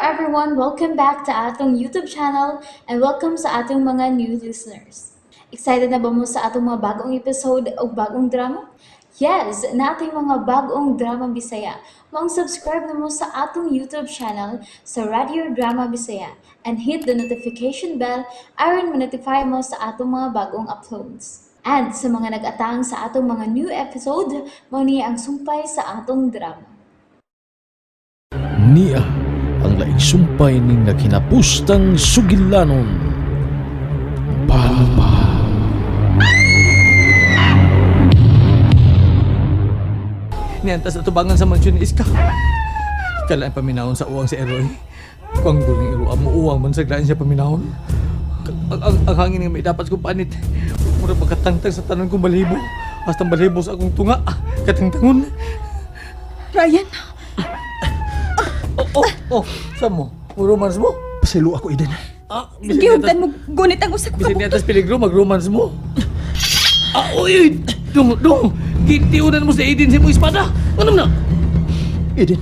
everyone! Welcome back to atong YouTube channel and welcome sa atong mga new listeners. Excited na ba mo sa atong mga bagong episode o bagong drama? Yes, nating mga bagong drama Bisaya. Maong subscribe na mo sa atong YouTube channel sa Radio Drama Bisaya and hit the notification bell aron ma-notify mo sa atong mga bagong uploads. And sa mga nag-atang sa atong mga new episode, mao ni ang sumpay sa atong drama. Niya ang laing sumpay ning naghinapustang sugilanon. Baba. Niantas sa tubangan sa mansyon ni Iska. Kala ang paminahon sa uwang si Eroy. Kung duling iruam mo uwang man saglaan siya paminahon. Ang hangin nga may dapat kong panit. Mura pagkatangtang sa tanan kong balibo. Hasta balibo sa akong tunga. Katangtangon. Ryan, Oh. Saan mo? Romance mo? Pasaylo ako, Eden. Ah, gihugtan mo gunit ang usa ko Bisin ka niya peligro, mag-romance mo. Ah, uy, uy! Dong, dong! Gitiunan mo si Aiden sa imong espada! Ano na? Eden,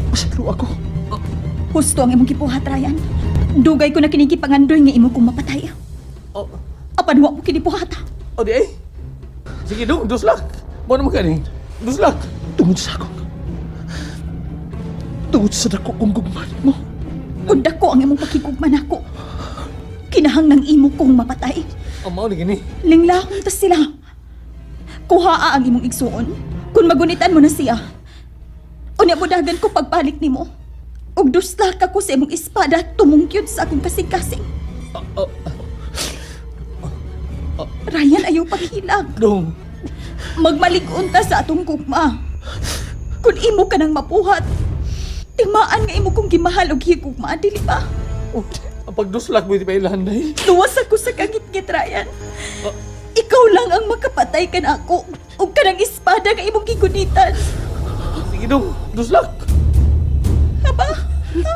pasaylo ako. Husto ang imong gibuhat, Ryan. Dugay ko na kining gipangandoy nga imo kong mapatay. Oh, Apan wa mo kini buhata. oh di ay. Sige, dong, duslak. Mo naman ka ni. Duslak. Tungod sa akong... Tungod sa dako kong gugma mo. Kung dako ang imong pakigugma nako, kinahanglang imo kong mapatay. Oh, mao ni gini. Linglahon ta sila. Kuhaa ang imong igsuon. Kung magunitan mo na siya. Unya mo dagan ko pagbalik nimo. Ug duslak ako sa imong espada tumungkyod sa akong kasing-kasing. Oh, Ryan, ayaw paghilag. dong. Magmalig-on ta sa atong gugma. Kung imo ka nang mapuhat, timaan nga imo kong gimahal og higugma, dili ba? Oh, ang pagduslak mo iti pa ilahan day. Luwas ako sa kangitngit, Ryan. Ikaw lang ang makapatay kan ako ug kanang espada nga imong gigunitan. Sige, dong. Duslak. Aba? Ha?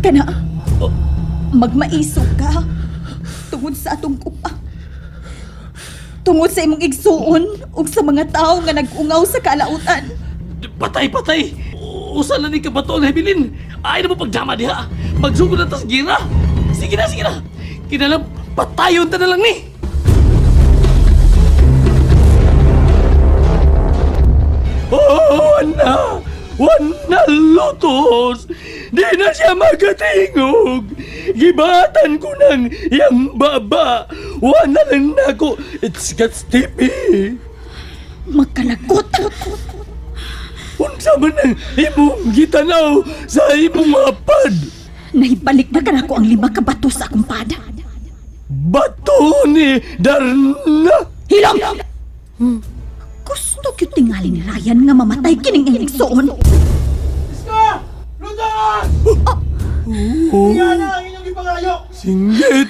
Kana, magmaiso ka tungod sa atong gugma. Tungod sa imong igsuon ug sa mga tawo nga nag-ungaw sa kalautan. Patay, patay. Usa na ni kabato ang hibilin. Ay na mo pagdama diha. Magsugod na tas gira. Sige na, sige na. Kinalang patayon ta na lang ni. Oh, na! Wana lutos! Di na siya makatingog! Gibatan ko ng iyang baba! Wana lang nako! It's got stippy! Magkalagot! Unsa man ang imong gitanaw sa imong mga pad? Nahibalik na kanako ang 5 ka bato sa akong pada. Bato ni Darna! Hilom! Gusto gyud tingali ni Ryan nga mamatay kining iyang igsuon. Iska! Lutas! Niya na ang inyong gipangayo! Singgit!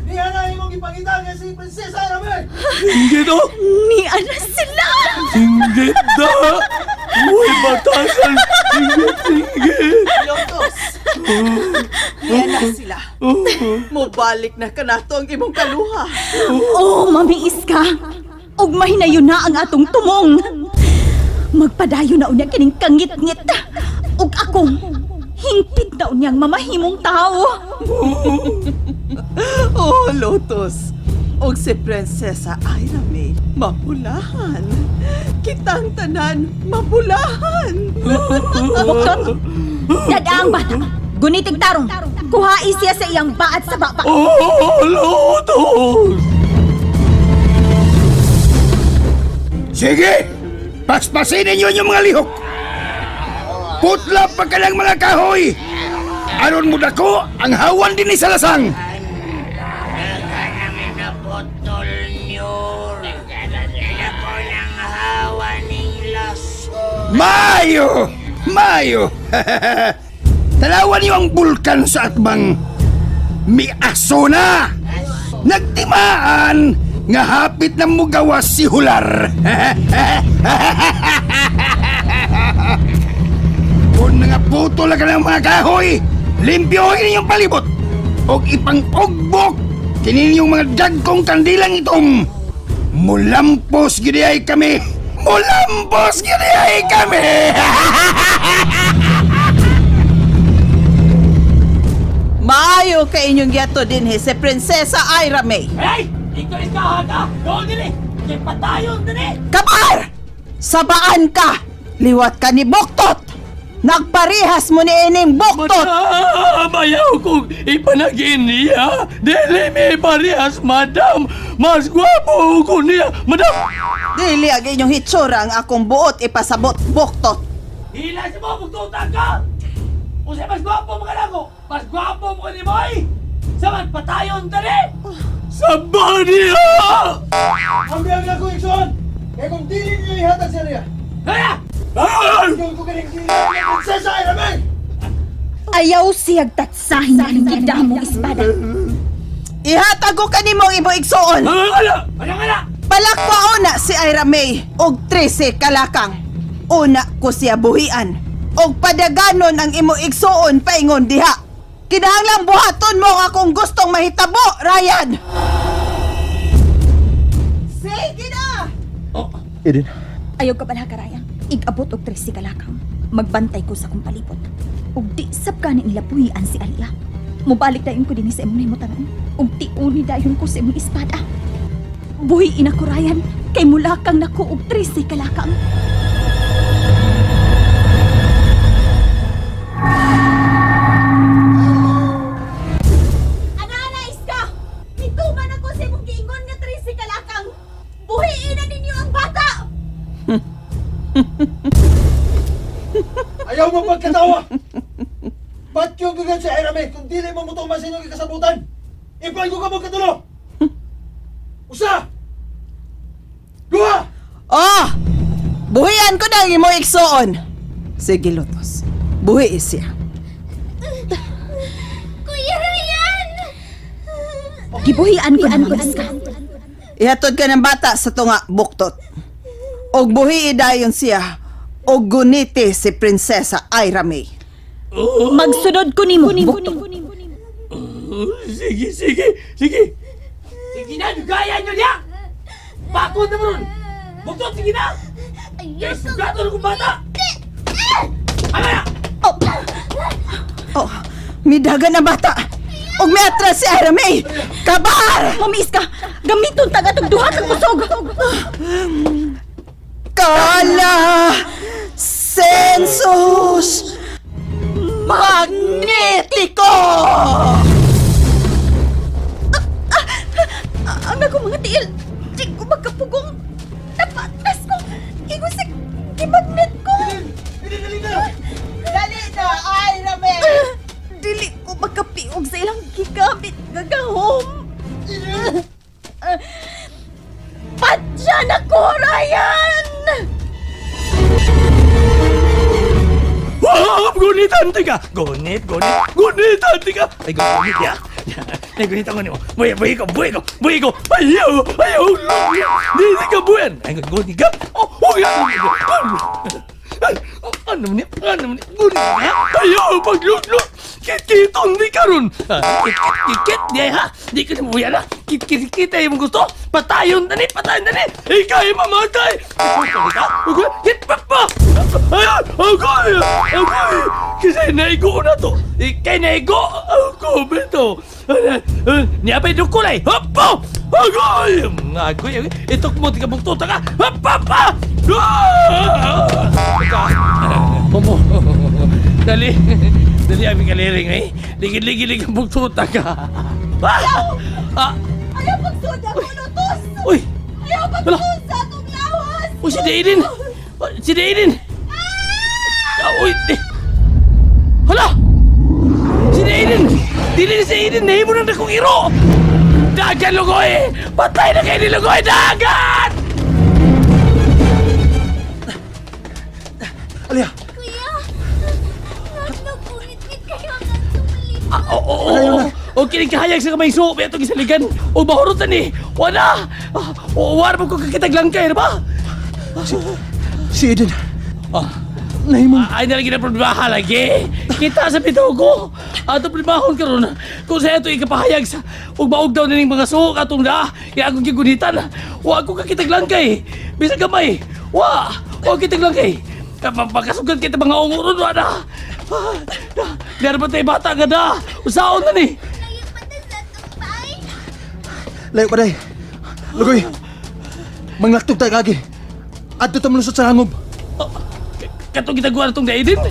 Niya na ang inyong gipangita nga si Prinsesa Arabel! Singgit oh! Ni ana sila! Singgit da! Uy, batasan! Singgit, singgit! Lotos! Niya na sila. Mubalik na kanato ang imong kaluha. Oh, Mami Iska! Ug mahinayon na ang atong tumong! Magpadayon na unya kining kangit-ngit. Ug ako, hingpit na unyang mamahimong tao. Oh, Lotus. Og si Prinsesa Ira May, mapulahan. Kitang tanan, mapulahan. Buktot! Dada ang bata! Gunitig tarong! Kuhai siya sa iyang baat sa baba! Oh, Lotus! Sige! Paspasin ninyo yung mga lihok! Putla pa ka lang mga kahoy! Aron mo dako ang hawan din ni Salasang! Mayo! Mayo! Talawan niyo ang bulkan sa atbang miaso na! Nagtimaan nga hapit na mugawas si Hular. Kung nga putol na ka ng mga kahoy, limpyohin ninyong palibot o ipang-ugbok kini ninyong mga dagkong kandilang itom. Mulampos gid ay kami. Mulampos gid ay kami. inyong giato dinhi si Prinsesa Ira May. Hey! Ikaw iskahan ka! Go dili! Kay patayon dili! Kabar! Sabaan ka! Liwat ka ni Buktot! Nagparihas mo ni ining Buktot! Madam, ayaw kong ipanagin niya. Dili mi parehas, madam. Mas gwapo ko niya, madam. Dili ang inyong hitsura ang akong buot ipasabot, Buktot! Hila si mo, bugtutan ka! Usa mas gwapo mo ka lang ko! Mas gwapo mo ni Moy! Saman patayon dali! Saba niya! Ambiang na ko, Ikson! Kaya kung dili niyo ihatag sa niya, Kaya! yung ko kaning dili niya, Prinsesa Ira May! Ayaw siyag tatsahin ang gidamong espada. Ihatag ko kanimo ang imong igsuon! Ano? Ano ka na? Palakpaon na si Ira May og 13 kalakang. Una ko siya buhian. Og padaganon ang imong igsuon paingon diha. Kinahanglang buhaton mo ang akong gustong mahitabo, Ryan! Sige na! Eden, Ayaw ka pala karayan. Igabot og 13 kalakang. Magbantay ko sa akong palibot. Ug di sab ka ni nila buhian si Alia. Mubalik dayon ko dinhi sa imong nahimutanon. Ug tiuni dayon ko sa imong espada. Buhiin ako, Ryan. Kay mulakang nako og 13 kalakang. Ana, iska! Mituman ako sa imong giingon nga 13 kalakang. Buhiin na ninyo ang bata! Ayaw mo pagkatawa! Ba't yung gagan si Ira May kung dili mo mutuman sa inyong ikasabutan? Ipal ko ka mo katulo! Usa! Duha! Oh! Buhian ko na ang imong igsuon! Sige, Lotus. Buhi siya. Kuya Ryan! Gibuhian ko na mga iska. Ihatod ka ng bata sa tunga, Buktot. Og buhi dayon siya. Og guniti si Prinsesa Ira May. Magsunod ko nimo, Buktot. Sige, sige, sige! Sige na, dugayan nyo niya! Bakod na mo ron! Bugtot, sige na! Kaya sugaton akong bata! Ano na? Oh, midagan ang bata. Og miatras si Ira May. Kabar! Mami iska, gamiton ta atong duha ka kusog. Kala Sensus Magnetico! Ang akong mga tiil, di ko magkapugong. Napatras ko. Ingon sa gimagnet ko. Eden, dali na! Dali na, Ira May! Dili ko makapiog sa ilang gigamit nga gahom. Padyan ako, Ryan! Wow! Gunitan tika! Gunit, gunit, gunitan tika! Ay, gunit ya! Ay, gunitan ko nimo. Buhi, buhi ko, buhi ko, buhi ko! Ayaw, ayaw! Di ka buyan! Ay, gunit ka! Oh, oh, yan! Ay, ano ni? Ano ni? Gunit ka? Ayaw, pagluglo! Kikiton di karon! Kikit, kikit, di ha! Di ka na buyan ha! Kikit, kikit, ay mong gusto! Patayon na ni, patayon na ni! Ika'y mamatay! Kit pa pa! Ay, agoy! Agoy! Kasi naigo na to! Ika'y naigo! Ako, beto! Niya pa'y dukulay! Hoppo! Agoy! Agoy! Itok mo, tika buktuta ka! Hoppa! Pa! Momo! Dali! Dali aming kaliring eh! Ligid-ligid ang buktuta ka! Ah! Ah! Ayaw pagsuod ako, Lotus! Uy! Ayaw Wala! pagsuod sa akong lawas! Uy, si Daylin! Si Daylin! Ah, uy! Eh. Hala! Si Daylin! Dili ni si Aiden! Nahimo ng dakong iro! Dagan, Lugoy! Patay na kayo ni Lugoy! Dagan! Alia, Kuya! Nagpunit-nit kayo ang tumalip. Ah, oo, oo, oo. O kinikahayag sa kamay suo, may itong isaligan. O mahurot na ni. Wala! Ah, O, wala mo kung kakitaglang kayo, ba? si Eden. Ah. Nahimong Ay, nalagi na problema lagi. Kita sa bitaw ko. Ato problemahon karon. Kung sa ito ikapahayag sa ug maug daw nining mga suok atong da. Kaya akong gigunitan. Wa ko kakitaglang kay. Bisag gamay. Wa, wa kitaglang kay. Pagkasugat kita mga unguron wa na. Ah, Dara ba tayo bata nga da? Usaon na ni. Layo pa day. Lugoy. Manglaktog tayo kagi. Adto ta malusot sa langob. Oh, katong gitaguan atong Aiden.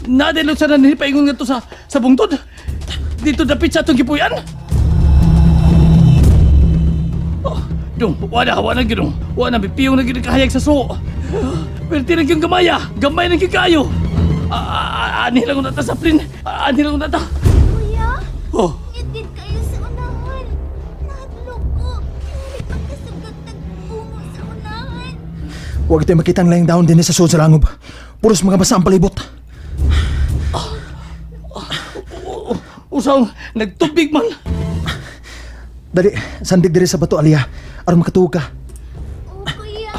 Nadelot sa nanini paingon ngadto sa bungtod. Dito dapit sa atong gipuy-an. Oh, dong, wala wala gyud dong. Wala bipiyong na gyud kahayag sa suo. Perti na gyud gamaya, gamay na gyud kaayo. Ani lang nata sa plin. Ani lang nata. Kuya, Oh, ngitgit kayo sa unahan. Nahadlok ko. May pagkasugat nagpungo sa unahan. Huwag tayo makita ang laying dahon din sa suod sa langob. Puros mga basa ang palibot. usaw nagtubig man. Dali, sandig diri sa bato aliya. Aron makatuog ka. Oh, kuya.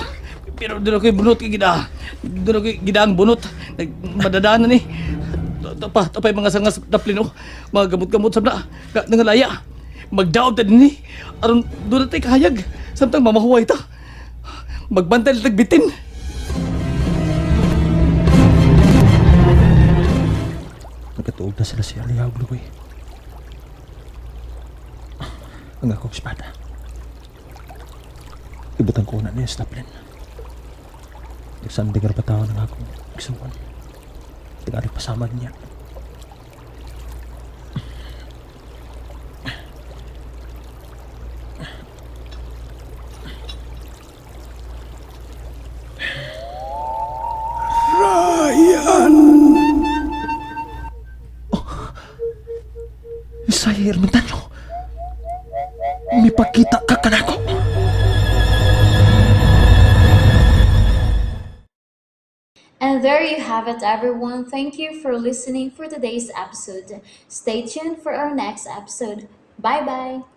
Pero doon ako'y bunot kay gida. Doon ako'y gida ang bunot. Nag madadaan na ni. Tapa, tapay mga sangas daplin oh. Mga gamot-gamot sabna. Nangalaya. Magdaob ta din ni. Aron doon na tayo kahayag. Samtang mamahuway ta. Magbantay na tagbitin. Nagkatuog na sila si Aliyah ug Lugoy. Ang akong espada. Ibutan ko na niya sa taplin. Nagsandig ra pa tao ng akong igsuon. Tingali pasama niya. Ryan! Isay Ermitano. May pagkita ka kanako. And there you have it, everyone. Thank you for listening for today's episode. Stay tuned for our next episode. Bye bye.